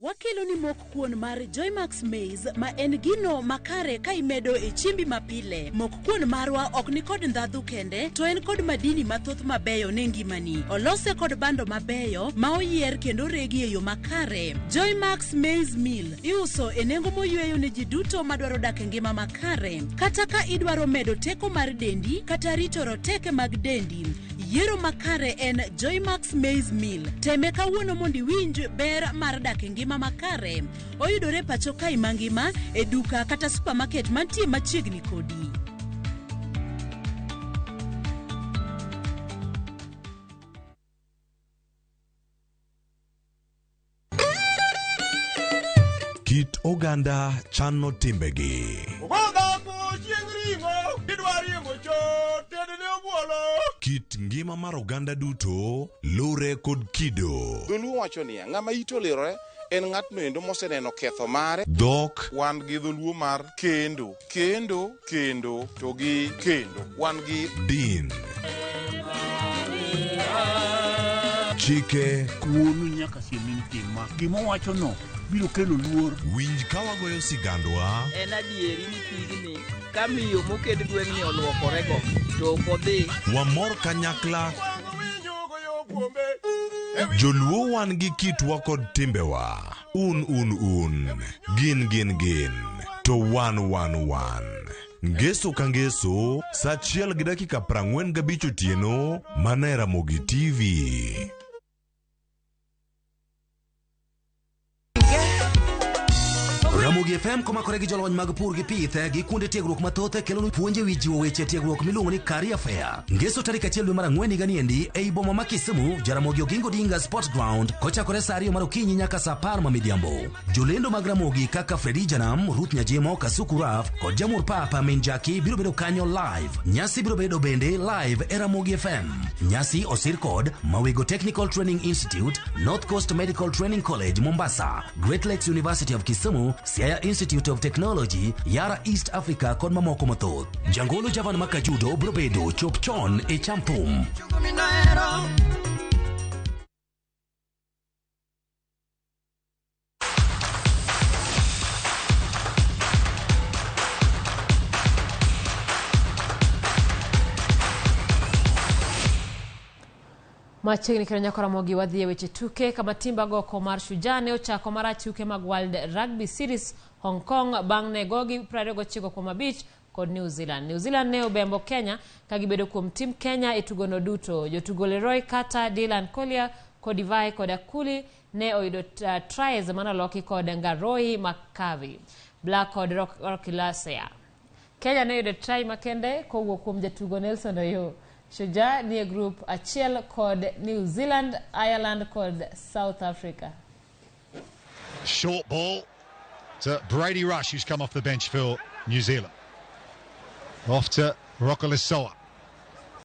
Wakelo ni mok kuon mar Joymax Maize ma en gino makare ka imedo e chiembi mapile. Mok kuon marwa ok ni kod ndhadhu kende, to en kod madini mathoth mabeyo ne ngimani. Olose kod bando mabeyo ma oyier kendo regi e yo makare. Joymax Maize Meal iuso e nengo moyweyo ne ji duto madwaro dak e ngima makare. Kata ka idwaro medo teko mar dendi kata rito roteke mag dendi, yiero makare en Joymax Maize Meal. Teme kawuono mondo iwinj ber mar dak e ngima makare. Oyudore pacho kae mangima e duka kata supermarket mantie machiegni kodi. Kit oganda chano timbegi. Kit ngima mar oganda duto lure kod kido. Dholuo wacho niya, ng'ama ite olirore en ng'atno endo moseneno ketho mare. Dhok. Wan gi dholuo mar kendo, kendo, kendo, to gi kendo. Wan gi din. Chike. Wuonu nyaka siem ni nitie ma. Gima owachono biro kelo luor. Winj ka wagoyo sigandwa. En adieri ni pigni ka miyo moket gweng'ni oluokorego to ok odhi. Wamor kanyakla. Joluo wan gi kitwa kod timbewa. Un un un. Gin gin gin. To wan wan wan. Ngeso ka ngeso, sa 1:45 otieno, mana e Ramogi TV. Ramogi FM komakore gi jolony mag pur gi pith gi kuonde tiegruok mathoth kelo puonj ewi jiwo weche tiegruok miluongo ni Career Fair. Ngeso tarik 1 dwe mar 4 higani endi ei boma ma Kisumu, Jaramogi Oginga Odinga Sports Ground kochakore saa 2 mar okinyi nyaka saa 10 ma midhiambo. Jolendo mag Ramogi kaka Fredi Janam, Ruth Nyajemo, Kasuku Raf kod Jamur Papa Min Jaki biro bedo kanyo live. Nyasi biro bedo bende live e Ramogi FM. Nyasi osir kod Mawego Technical Training Institute, North Coast Medical Training College Mombasa, Great Lakes University of Kisumu, Siaya Institute of Technology, Yara East Africa kod mamoko mathoth. Jangolo Javan Makajudo biro bedo chop chon e cham thum. Machiegni kendo nyako Ramogi wadhi e weche tuke kama timba goko mar Shujaa ne ochako marach tuke mag World Rugby Series Hong Kong bang' ne gogi 29-5 kod New Zealand. New Zealand ne obembo Kenya ka gibedo kuom tim Kenya e tugono duto. Jotugo Leroy Carter, Dylan Collier kod Ivai kod Akuli ne oyudo tries manoloki kod Ngaroi Makavi, Black kod Rocky Lasea. Kenya ne oyudo try makende kowuok kuom jatugo Nelson Oyo. Shujaa ni e grup achiel kod New Zealand, Ireland kod South Africa. Short ball to Brady Rush, who's come off the bench for New Zealand. Off to Rokolisoa.